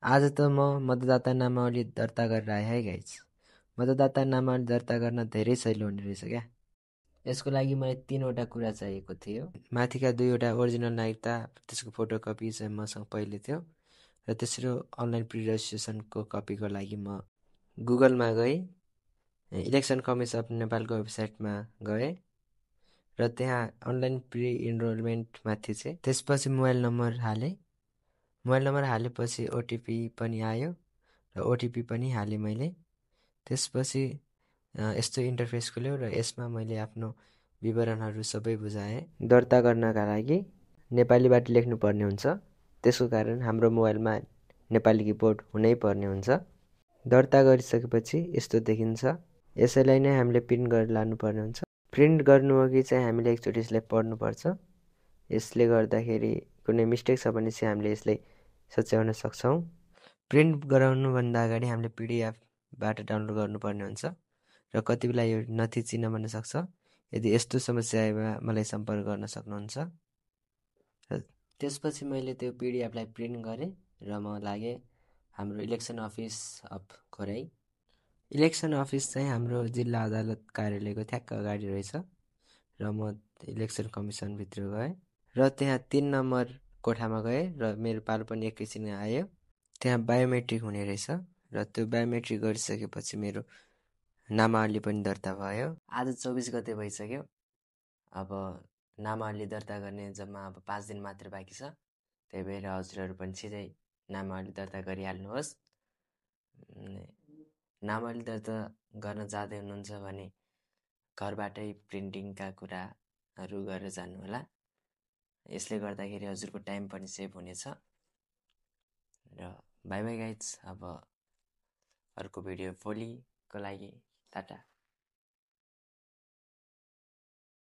आज त म मतदाता नामावली दर्ता गरेर आएँ है गाइज। मतदाता नामावली दर्ता गर्न धेरै सजिलो हुने रहेछ क्या। यसको लागि मलाई 3वटा कुरा चाहिएको थियो। माथिका 2वटा ओरिजिनल नागरिकता त्यसको फोटोकपी चाहिँ मसँग पहिले थियो र तेस्रो अनलाइन प्री रेजिस्ट्रेसनको कपीको लागि म गुगलमा गएँ, इलेक्सन कमिसन अफ नेपालको वेबसाइटमा गएँ र त्यहाँ अनलाइन प्री इनरोलमेन्ट माथि चाहिँ त्यसपछि मोबाइल नम्बर हालेँ। मोबाइल नम्बर हालेपछि ओटिपी पनि आयो र ओटिपी पनि हालेँ मैले। त्यसपछि यस्तो इन्टरफेस खुल्यो र यसमा मैले आफ्नो विवरणहरू सबै बुझाएँ। दर्ता गर्नका लागि नेपालीबाट लेख्नुपर्ने हुन्छ, त्यसको कारण हाम्रो मोबाइलमा नेपाली किबोर्ड हुनै पर्ने हुन्छ। दर्ता गरिसकेपछि यस्तो देखिन्छ। यसैलाई नै हामीले प्रिन्ट गरेर लानुपर्ने हुन्छ। प्रिन्ट गर्नुअघि चाहिँ हामीले एकचोटि यसलाई पढ्नुपर्छ। यसले गर्दाखेरि कुनै मिस्टेक छ भने चाहिँ हामीले यसलाई सच्याउन सक्छौँ। प्रिन्ट गराउनुभन्दा अगाडि हामीले पिडिएफबाट डाउनलोड गर्नुपर्ने हुन्छ र कति बेला यो नथिचिन भन्न सक्छ। यदि यस्तो समस्या आएमा मलाई सम्पर्क गर्न सक्नुहुन्छ। र त्यसपछि मैले त्यो पिडिएफलाई प्रिन्ट गरेँ र म लागेँ हाम्रो election office of Khorai. Election office चाहिँ हाम्रो जिल्ला अदालत कार्यालयको ठ्याक्क अगाडि रहेछ र म इलेक्सन कमिसनभित्र गएँ र त्यहाँ 3 नम्बर कोठामा गएँ र मेरो पालो पनि एकैछिन आयो। त्यहाँ बायोमेट्रिक हुने रहेछ र त्यो बायोमेट्रिक गरिसकेपछि मेरो नामावली पनि दर्ता भयो। आज 24 गते भइसक्यो। अब नामावली दर्ता गर्ने जम्मा अब 5 दिन मात्र बाँकी छ। त्यही भएर हजुरहरू पनि छिटै नामावली दर्ता गरिहाल्नुहोस्। नामावली दर्ता गर्न जाँदै हुनुहुन्छ भने घरबाटै प्रिन्टिङका कुराहरू गरेर जानुहोला। यसले गर्दाखेरि हजुरको टाइम पनि सेभ हुनेछ। र बाई बाई गाइज। अब अर्को भिडियो भोलिको लागि टाटा।